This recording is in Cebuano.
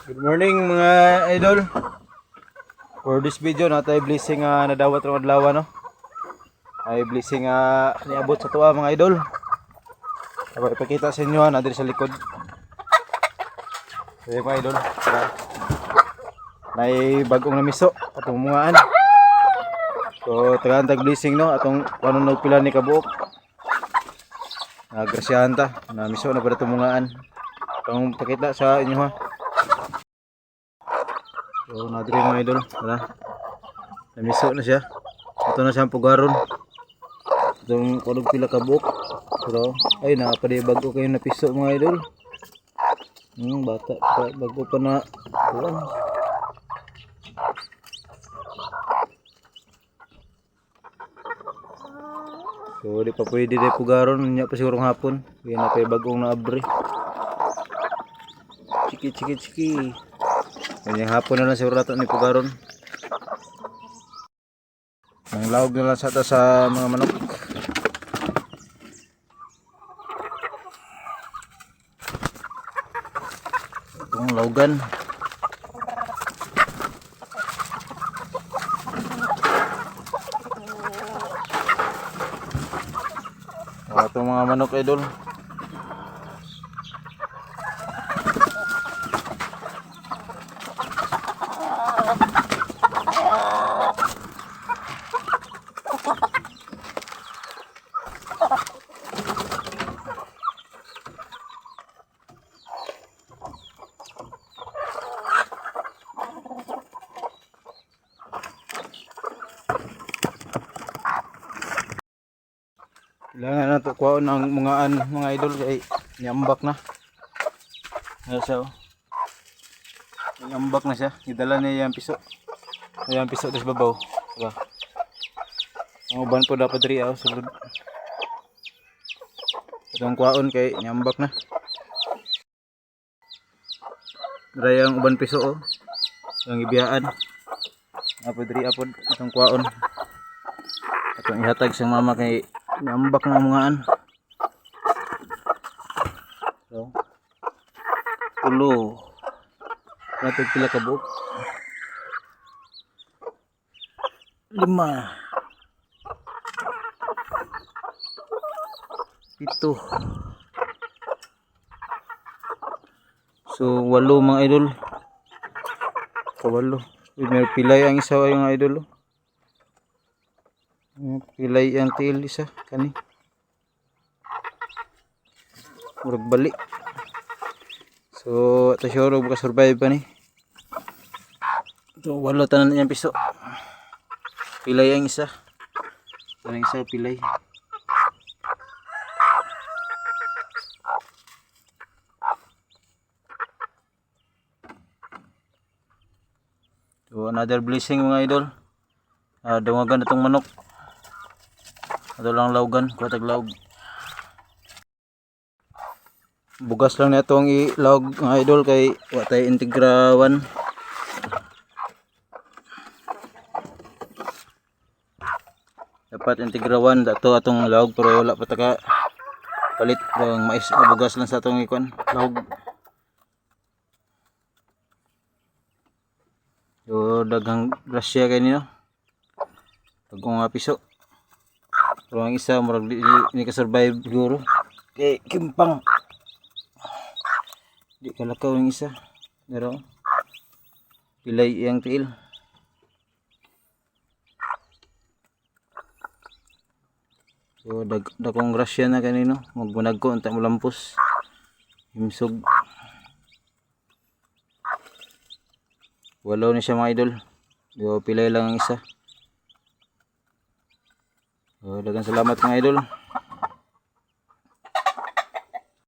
Good morning, mga idol. For this video na tayo blessing nga nadawat rong adlaw, no. Ay blessing nga niabot sa tuwa, mga idol. Ako ipakita sa inyo na diri sa likod. Ayan, mga idol. Tara. Nay bagong namiso atong mungaan. So tagaan tag blessing, no, atong kuno og pila ni kabuok. Grasyahan ta namiso na para tumungaan. Atong pakita sa inyo, ha. So na diri, mga idol, wala. Namiso na siya. Ito na siyang pugaron. Itong kunog pila ka buok. Pero ay napadi bago kayo napiso, mga idol. Bata pa, bago pa na kuwan. So di pa pwede di pugaron nya pa siguro hapon. Kaya na pa bagong naabre. Chiki chiki chiki. Kanyang hapon na lang siguro nato ni pugaron. Ang lawag na lang sa ta sa mga manok. Itong laugan. Itong mga manok, idol. Kailangan na ito kuhaon ang mga an, mga idol, kay niambak na. Ano siya, oh. Niambak na siya. Gidala niya yung piso. Ayan piso des babaw. Diba? Ang uban po dapat diri, oh, sulod. Itong kuhaon kay niambak na. Diri ang uban piso, oh. Ang ibiyaan. Apo diri apod itong kuhaon. Atong ihatag sa mama kay niambak na ang mga an. So, ulo. Natag pila ka buok. Lima. Pito. So, walo, mga idol. Kawalo. Uy, may pilay ang isa ay mga idol, oh. May pilay ang tiil isa. Kani. Murag bali. So, ito sure baka survive pa ni. Ito, walo tanan niyang piso. Pilay ang isa. Ang isa pilay. So, another blessing, mga idol. Dungagan na itong manok. Ito lang laugan, kuha tag laog. Bugas lang na itong ilawag, mga idol, kay wa tay integrawan. Dapat integrawan dato atong lawag pero wala pa taka palit ang mais o bugas lang sa atong ikuan lawag. So daghang grasya kay nino. Pagkong nga piso. Pero ang isa murag di, di ka survive siguro. Kay kimpang. Di kalakaw ang isa. Pero pilay iyang tiil. So dakong grasya na kanino, magbunag ko unta mo lampos. Himsog. Walo na siya, mga idol. Yo pilay lang ang isa. So, daghang salamat, mga idol.